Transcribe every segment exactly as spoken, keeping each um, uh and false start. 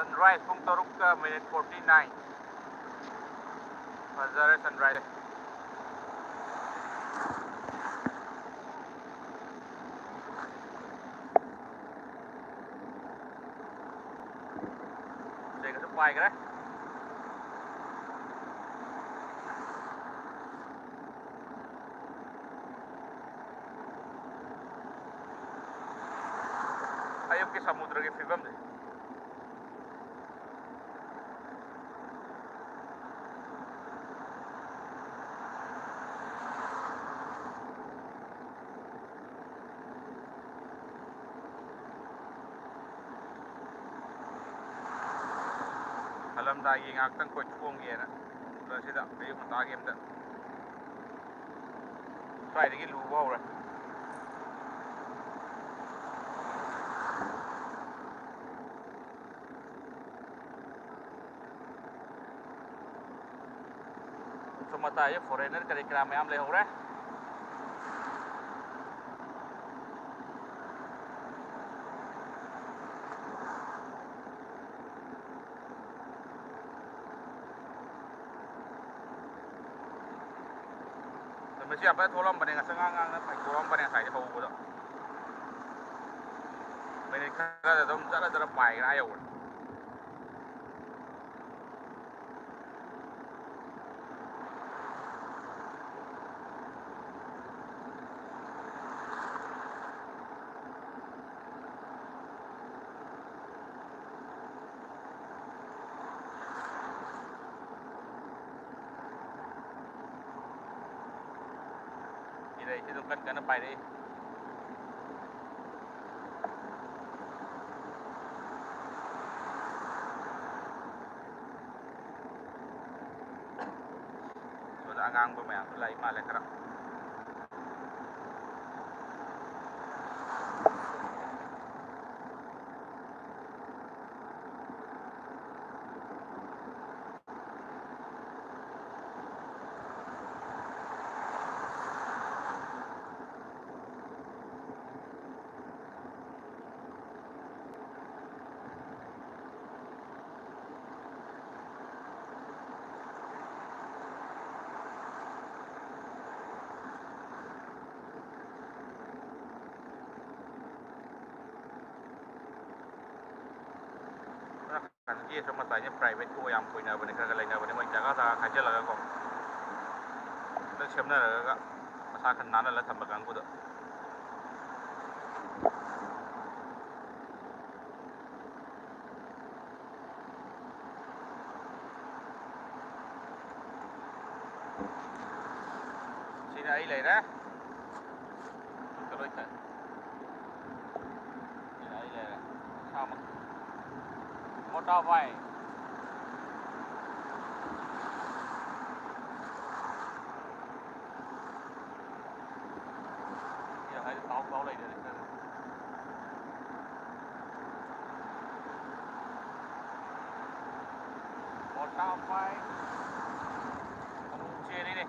Sunrise ꯄꯨꯡ ꯇꯔꯨꯛꯀ minute forty nine꯫ ꯐꯖꯔꯦ sunrise꯫ ꯎꯆꯦꯛ ꯑꯗꯨ ꯄꯥꯏꯈ꯭ꯔꯦ꯫ ꯑꯌꯨꯛꯀꯤ ꯁꯃꯨꯗ꯭ꯔꯒꯤ ꯐꯤꯕꯝꯁꯦ꯫ ꯍꯜꯂꯝꯗꯥꯏꯒꯤ ꯉꯥꯏꯍꯥꯛꯇꯪ ꯀꯣꯏꯊꯣꯛꯑꯝꯒꯦꯅ ꯁꯤꯗ ꯑꯌꯨꯛ ꯉꯟꯇꯥꯒꯤ ꯑꯝꯇ ꯁ꯭ꯋꯥꯏꯗꯒꯤ ꯂꯨꯕ ꯍꯧꯔꯦ꯫ ꯁꯣꯝ ꯃꯇꯥꯏꯗ foreigner ꯀꯔꯤ ꯀꯔꯥ ꯃꯌꯥꯝ ꯂꯩꯍꯧꯔꯦ꯫ ꯃꯁꯤ ꯌꯥꯝ ꯐꯖꯅ ꯊꯣꯛꯂꯝꯕꯅꯦ, ꯉꯁꯪ ꯉꯥꯡ ꯉꯥꯡꯅ ꯐꯩꯊꯣꯛꯂꯝꯕꯅꯦ ꯉꯁꯥꯏꯗꯤ ꯍꯧꯕꯗꯣ꯫ ꯃꯤꯅꯤꯠ ꯈꯔꯗ ꯑꯗꯨꯝ ꯖꯔ ꯖꯔ ꯄꯥꯏꯈ꯭ꯔꯦ, ꯑꯥ ꯌꯧꯈ꯭ꯔꯦ꯫ ꯏꯔꯩꯁꯤ ꯑꯗꯨꯝ ꯀꯟ ꯀꯟꯅ ꯄꯥꯏꯔꯛꯏ꯫ ꯁꯣꯝꯗ ꯑꯉꯥꯡꯕ ꯃꯌꯥꯝꯁꯨ ꯂꯥꯛꯏ ꯃꯥꯜꯂꯦ ꯈꯔ꯫ ꯒꯦꯁ ꯑꯃ ꯇꯥꯏꯅꯦ, ꯄ꯭ꯔꯥꯏꯚꯦꯠꯀ ꯌꯥꯝ ꯀꯣꯏꯅꯕꯅꯦ, ꯈꯔ ꯈꯔ ꯂꯩꯅꯕꯅꯦ, ꯃꯣꯏ ꯖꯒꯥ ꯖꯒꯥ ꯈꯥꯏꯖꯤꯜꯂꯒꯀꯣ, ꯈꯤꯇꯪ ꯁꯦꯝꯅꯔꯒ ꯃꯁꯥ ꯈꯔ ꯅꯥꯟꯅꯜꯂ ꯊꯝꯕ ꯀꯥꯡꯕꯨꯗꯣ꯫ ꯁꯤꯅ ꯑꯩ ꯂꯩꯔꯦ꯫ ꯂꯣꯏ ꯊꯛꯑꯦ꯫ ꯁꯤꯅ ꯑꯩ ꯂꯩꯔꯦ꯫ ꯁꯥꯃꯛ꯫ ꯃꯣꯇꯥ ꯚꯥꯏ꯫ ꯁꯤ ꯍꯥꯏꯗꯤ ꯇꯥꯎ ꯇꯥꯎ ꯂꯩꯔꯦ꯫ ꯃꯣꯇꯥ ꯚꯥꯏ꯫ ꯑꯃꯨꯛ ꯆꯦꯜꯂꯤꯅꯦ꯫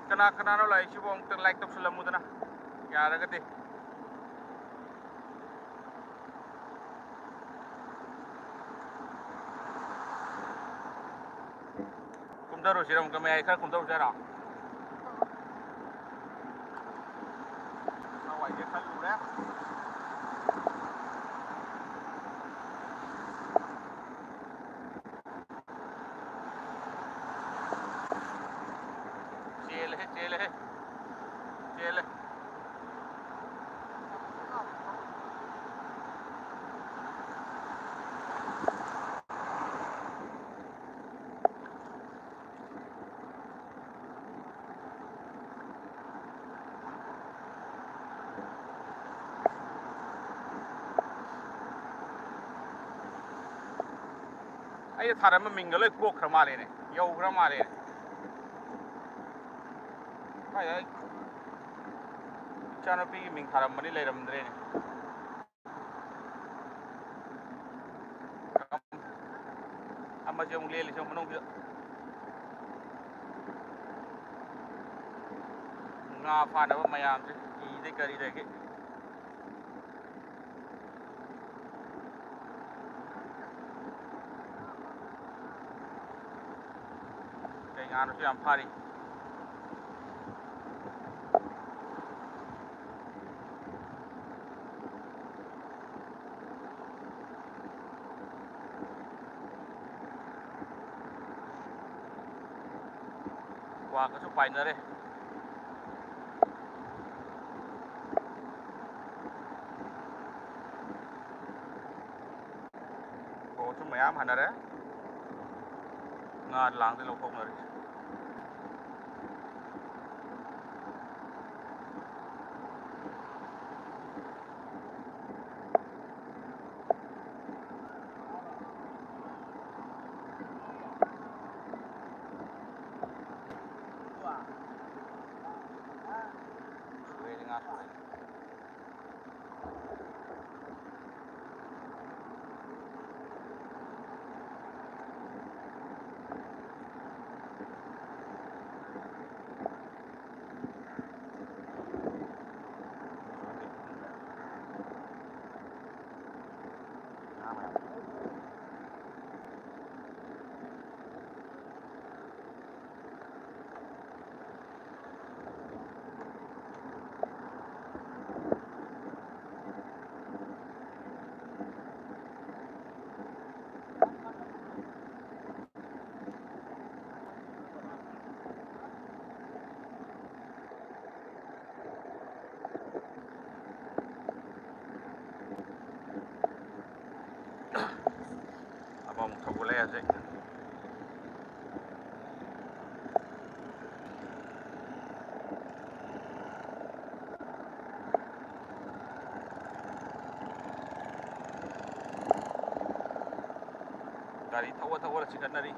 ꯀꯅꯥ ꯀꯅꯥꯅꯣ ꯂꯥꯛꯏꯁꯤꯕꯣ? ꯑꯃꯨꯛꯇ ꯂꯥꯏꯛ ꯇꯧꯁꯜꯂꯝꯃꯨꯗꯅ, ꯌꯥꯔꯒꯗꯤ꯫ ꯀꯨꯝꯊꯔꯨꯁꯤꯔꯣ? ꯑꯃꯨꯛꯀ ꯃꯌꯥꯏ ꯈꯔ ꯀꯨꯝꯊꯔꯨꯁꯤ ꯍꯥꯏꯔꯣ? ꯅꯋꯥꯏꯁꯦ ꯈꯜꯂꯨꯔꯦ꯫ ꯆꯦꯜꯂꯦꯍꯦ, ꯆꯦꯜꯂꯦꯍꯦ꯫ ꯆꯦꯜꯂꯦ꯫ ꯑꯩꯅ ꯊꯥꯔꯝꯕ ꯃꯤꯡꯒ ꯂꯣꯏ ꯀꯣꯛꯈ꯭ꯔ ꯃꯥꯜꯂꯦꯅꯦ, ꯌꯧꯈ꯭ꯔ ꯃꯥꯜꯂꯦꯅꯦ꯫ ꯀꯥꯏꯗ ꯏꯆꯥꯅꯨꯄꯤꯒꯤ ꯃꯤꯡ ꯊꯥꯔꯝꯕꯅꯤ, ꯂꯩꯔꯝꯗ꯭ꯔꯦꯅꯦ꯫ ꯑꯃꯁꯦ ꯑꯃꯨꯛ ꯂꯦꯜꯂꯤꯁꯦ ꯃꯅꯨꯡꯁꯤꯗ꯫ ꯉꯥ ꯐꯥꯅꯕ ꯃꯌꯥꯝꯁꯦ ꯍꯤꯗꯩ ꯀꯔꯤꯗꯒꯤ꯫ ꯀꯩ ꯉꯥꯅꯁꯨ ꯌꯥꯝ ꯐꯥꯔꯤ꯫ ꯀ꯭ꯋꯥꯒꯁꯨ ꯄꯥꯏꯅꯔꯦ꯫ ꯕꯣꯠꯁꯨ ꯃꯌꯥꯝ ꯍꯟꯅꯔꯦ꯫ ꯉꯥ ꯂꯥꯡꯗ ꯂꯧꯊꯣꯛꯅꯔꯤ꯫ ꯁꯨꯔꯦ, ꯉꯥ ꯁꯨꯔꯦ꯫ ꯑꯃꯃꯨꯛ ꯊꯧꯒꯠꯂꯛꯑꯦ ꯍꯧꯖꯤꯛ꯫ ꯒꯥꯔꯤ ꯊꯧꯔ ꯊꯧꯔ ꯆꯤꯡꯈꯠꯅꯔꯤ꯫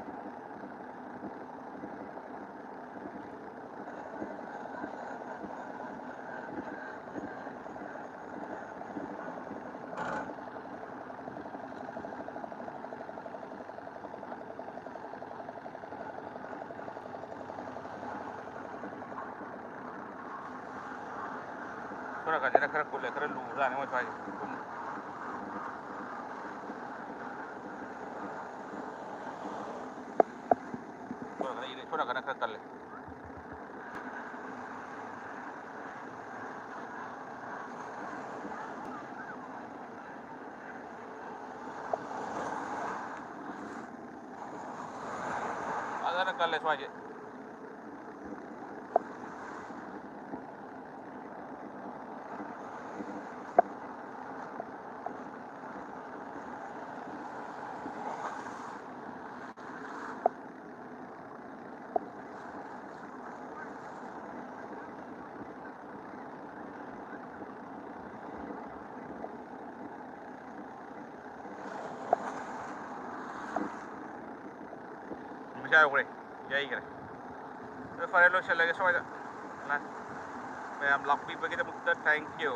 ꯁꯣꯝ ꯅꯥꯀꯟꯁꯤꯅ ꯈꯔ ꯀꯨꯜꯂꯦ, ꯈꯔ ꯂꯨꯕꯖꯥꯠꯅꯤ ꯃꯣꯏ ꯁ꯭ꯋꯥꯏꯁꯦ꯫ ꯁꯣꯝ ꯅꯥꯀꯟꯗ ꯏꯔꯩ-, ꯁꯣꯝ ꯅꯥꯀꯟꯅ ꯈꯔ ꯀꯜꯂꯦ꯫ ꯐꯖꯅ ꯀꯜꯂꯦ ꯁ꯭ꯋꯥꯏꯁꯦ꯫ ꯅꯨꯃꯤꯠꯁꯥ ꯌꯧꯈ꯭ꯔꯦ, ꯌꯩꯈ꯭ꯔꯦ꯫ ꯑꯗꯨ ꯐꯔꯦ, ꯂꯣꯏꯁꯤꯜꯂꯒꯦ ꯁ꯭ꯋꯥꯏꯗ꯫ ꯃꯌꯥꯝ ꯂꯥꯛꯄꯤꯕꯒꯤꯗꯃꯛꯇ thank you꯫